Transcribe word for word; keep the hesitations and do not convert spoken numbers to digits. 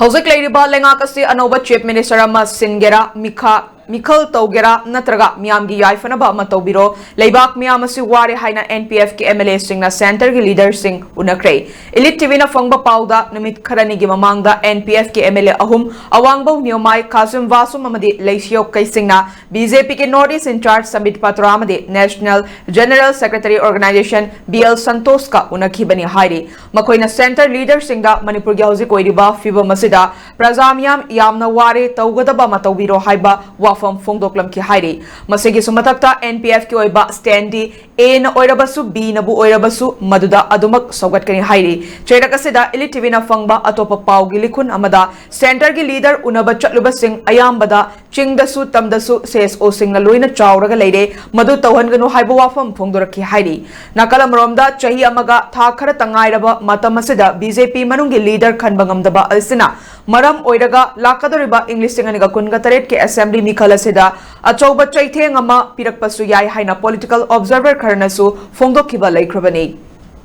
ꯍꯧꯖꯤꯛ ꯂꯩꯔꯤꯕ ꯂꯩꯉꯥꯛ ꯑꯁꯤ ꯑꯅꯧꯕ Chief Minister ꯑꯃ ꯁꯤꯟꯒꯦꯔꯥ, ꯃꯤꯈꯥ ꯃꯤꯈꯜ ꯇꯧꯒꯦꯔꯥ ꯅꯠꯇ꯭ꯔꯒ ꯃꯤꯌꯥꯝꯒꯤ ꯌꯥꯏꯐꯅꯕ ꯑꯃ ꯇꯧꯕꯤꯔꯣ, ꯂꯩꯕꯥꯛ ꯃꯤꯌꯥꯝ ꯑꯁꯤ ꯋꯥꯔꯦ ꯍꯥꯏꯅ N P F ꯀꯤ M L A ꯁꯤꯡꯅ centre ꯒꯤ leader ꯁꯤꯡ ꯎꯅꯈ꯭ꯔꯦ꯫ Elite T V ꯅ ꯐꯪꯕ ꯄꯥꯎꯗ, ꯅꯨꯃꯤꯠ ꯈꯔꯅꯤꯒꯤ ꯃꯃꯥꯡꯗ N P F ꯀꯤ M L A ꯑꯍꯨꯝ, ꯑꯋꯥꯡꯕꯧ ꯅꯤꯌꯣꯃꯥꯏ, ꯀꯥꯁꯨꯝ ꯕꯥꯁꯨꯝ ꯑꯃꯗꯤ ꯂꯩꯁꯤꯌꯣꯛ ꯀꯩꯁꯤꯡꯅ B J P ꯒꯤ North East in charge ꯁꯝꯕꯤꯠ ꯄꯥꯇ꯭ꯔꯥ ꯑꯃꯗꯤ National General Secretary Organisation B L ꯁꯟꯇꯣꯁꯀ ꯎꯅꯈꯤꯕꯅꯤ ꯍꯥꯏꯔꯤ꯫ ꯃꯈꯣꯏꯅ centre leader ꯁꯤꯡꯗ ꯃꯅꯤꯄꯨꯔꯒꯤ ꯍꯧꯖꯤꯛ ꯑꯣꯏꯔꯤꯕ ꯐꯤꯕꯝ ꯑꯁꯤꯗ ꯄ꯭ꯔꯖꯥ ꯃꯤꯌꯥꯝ ꯌꯥꯝꯅ ꯋꯥꯔꯦ, ꯇꯧꯒꯗꯕ ꯑꯃ ꯇꯧꯕꯤꯔꯣ ꯍꯥꯏꯕ ꯋꯥꯐꯝ ꯐꯣꯡꯗꯣꯛꯂꯝꯈꯤ ꯍꯥꯏꯔꯤ꯫ ꯃꯁꯤꯒꯤꯁꯨ ꯃꯊꯛꯇ N P F ꯀꯤ ꯑꯣꯏꯕ stand ꯗꯤ A ꯅ ꯑꯣꯏꯔꯕꯁꯨ, B ꯅꯕꯨ ꯑꯣꯏꯔꯕꯁꯨ, ꯃꯗꯨꯗ ꯑꯗꯨꯃꯛ ꯁꯧꯒꯠꯀꯅꯤ ꯍꯥꯏꯔꯤ꯫ ꯆꯩꯔꯛ ꯑꯁꯤꯗ Elite T V ꯅ ꯐꯪꯕ ꯑꯇꯣꯞꯄ ꯄꯥꯎꯒꯤ ꯂꯤꯈꯨꯟ ꯑꯃꯗ centre ꯒꯤ leader ꯎꯅꯕ ꯆꯠꯂꯨꯕꯁꯤꯡ ꯑꯌꯥꯝꯕꯗ ꯆꯤꯡꯗꯁꯨ ꯇꯝꯗꯁꯨ C S O ꯁꯤꯡꯅ ꯂꯣꯏꯅ ꯆꯥꯎꯔꯒ ꯂꯩꯔꯦ, ꯃꯗꯨ ꯇꯧꯍꯟꯒꯅꯨ ꯍꯥꯏꯕ ꯋꯥꯐꯝ ꯐꯣꯡꯗꯣꯔꯛꯈꯤ ꯍꯥꯏꯔꯤ꯫ ꯅꯥꯀꯜ ꯑꯃꯔꯣꯝꯗ, ꯆꯍꯤ ꯑꯃꯒ ꯊꯥ ꯈꯔꯇ ꯉꯥꯏꯔꯕ ꯃꯇꯝ ꯑꯁꯤꯗ B J P ꯃꯅꯨꯡꯒꯤ leader ꯈꯟꯕ ꯉꯝꯗꯕ ꯑꯁꯤꯅ ꯃꯔꯝ ꯑꯣꯏꯔꯒ ꯂꯥꯛꯀꯗꯧꯔꯤꯕ ꯏꯪ ꯂꯤꯁꯤꯡ ꯑꯅꯤꯒ ꯀꯨꯟꯒ ꯇꯔꯦꯠꯀꯤ assembly ꯃꯤꯈꯜ ꯑꯁꯤꯗ ꯑꯆꯧꯕ ꯆꯩꯊꯦꯡ ꯑꯃ ꯄꯤꯔꯛꯄꯁꯨ ꯌꯥꯏ ꯍꯥꯏꯅ political observer ꯈꯔꯅꯁꯨ ꯐꯣꯡꯗꯣꯛꯈꯤꯕ ꯂꯩꯈ꯭ꯔꯕꯅꯤ꯫